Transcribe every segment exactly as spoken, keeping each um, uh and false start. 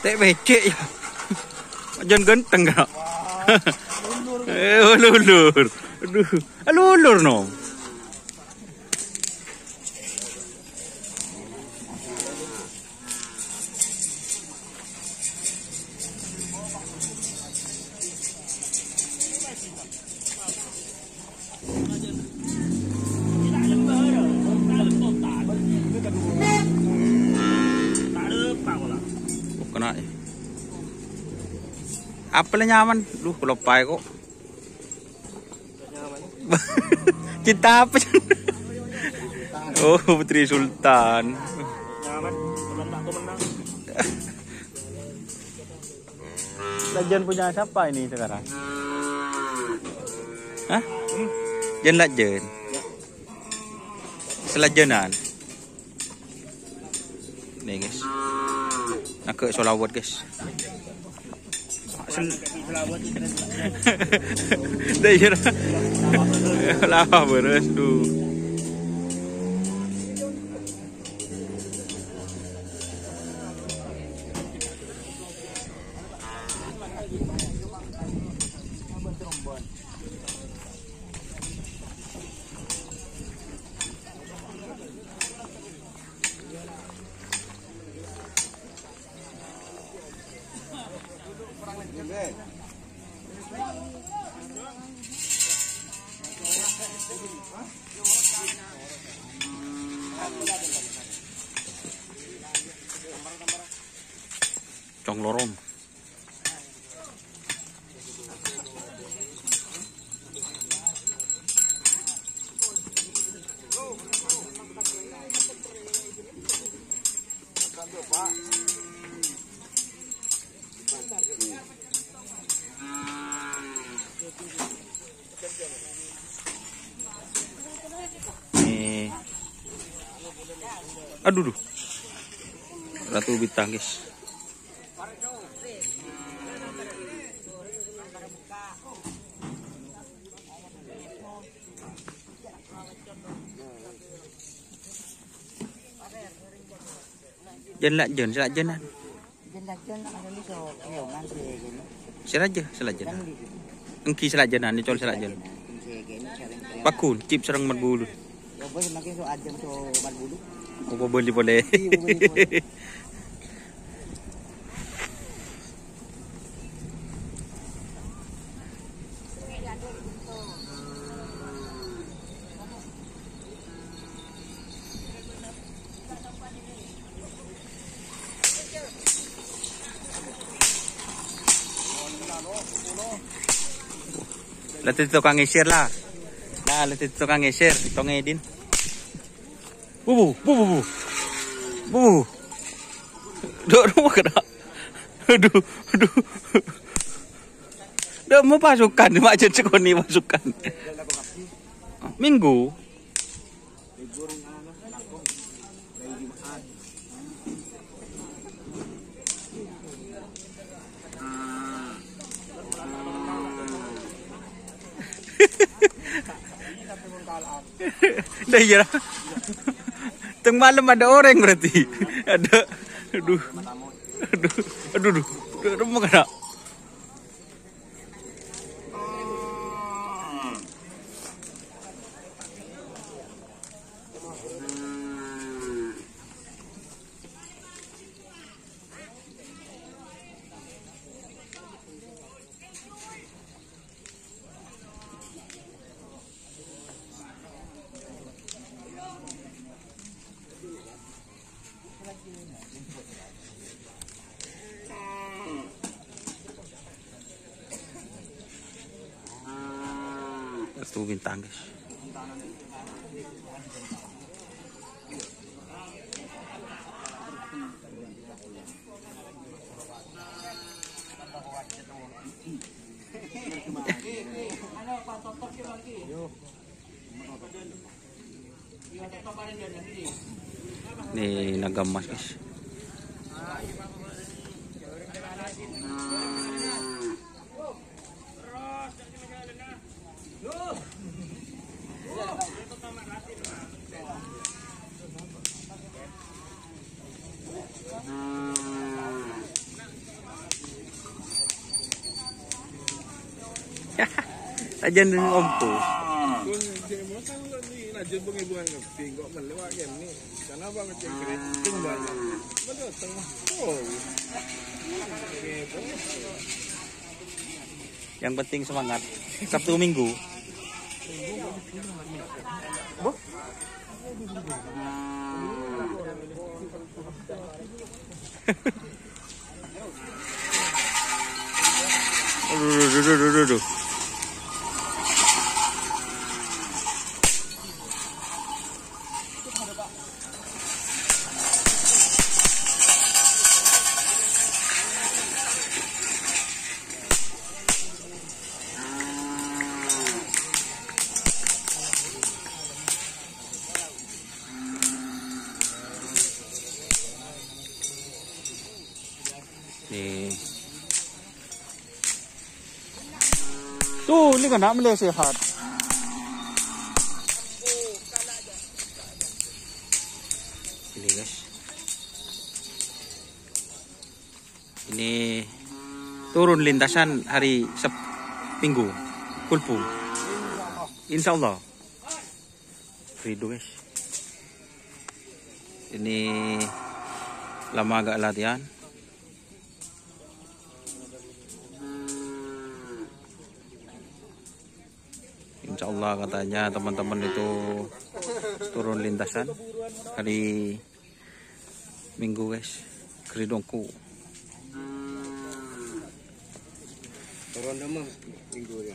Tè' becek, yâ. Jân ghântheng, kan? Eh, lulur. Aduh, lulur, no. Oh, kena, yâ. Apa la nyamana? Duh, kaloppaè, kok. Cinta apa? Oh, Putri Sultan. Lajân punya siapa ini sekarang? Hah? Jân lajân. Selajânan. Nih, guys. Nangghâ' sholawat, guys. Sel- Dah, iyâ. Lama beres tuh. Cong lorong. Nih. Aduh, duh. Ratu Bintang, guys. Jân la-, jân, sè lajânan. Jân lajân, anu, nèko, ayo, ngan sè gini. Sè lajâ, sè lajânan. Kan di sini. Èngghi sè lajânan, col sè lajânan. Sè gini, sè gini. Paghun, cip sareng mat bulu. Ya, bos, makin so ajam so mat bulu. Apa bali polè? Iya, apa bali polè? La dhâddhi tokang ngèsèr, la. La, la dhâddhi tokang ngèsèr, tong èdin. Bu, bu, bu, bu, bu. Bu. Dok, dok, kena. Aduh, aduh. Dok, mau pasukan, mak jân sekoni pasukan. Minggu. Lah, iyâ. Teng malem ada orèng berarti. Ada. Aduh. Aduh. Aduh, aduh. Aduh, mau kena. Restu Bintang, guys. Nih, naga emas, guys. Aja nih ompo. Yang penting semangat. Sabtu Minggu. Aduh, aduh, aduh, aduh, aduh. Nih. Tuh, ini kena melihat sehat. Ini, guys. Ini turun lintasan hari Sab-, Minggu. Kulbu. Insya Allah. Ridho, guys. Ini lama agak latihan. Insya Allah katanya teman-teman itu turun lintasan hari Minggu, guys. Geridongku. Turun nama Minggu ya.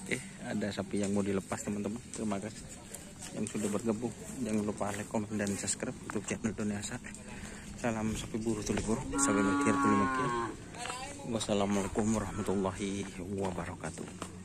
Oke, ada sapi yang mau dilepas, teman-teman. Terima kasih yang sudah bergabung. Jangan lupa like, komen, dan subscribe untuk channel Doni Asa. Salam sapi buru tuli buru, sapi mikir tuli mikir. Wassalamualaikum warahmatullahi wabarakatuh.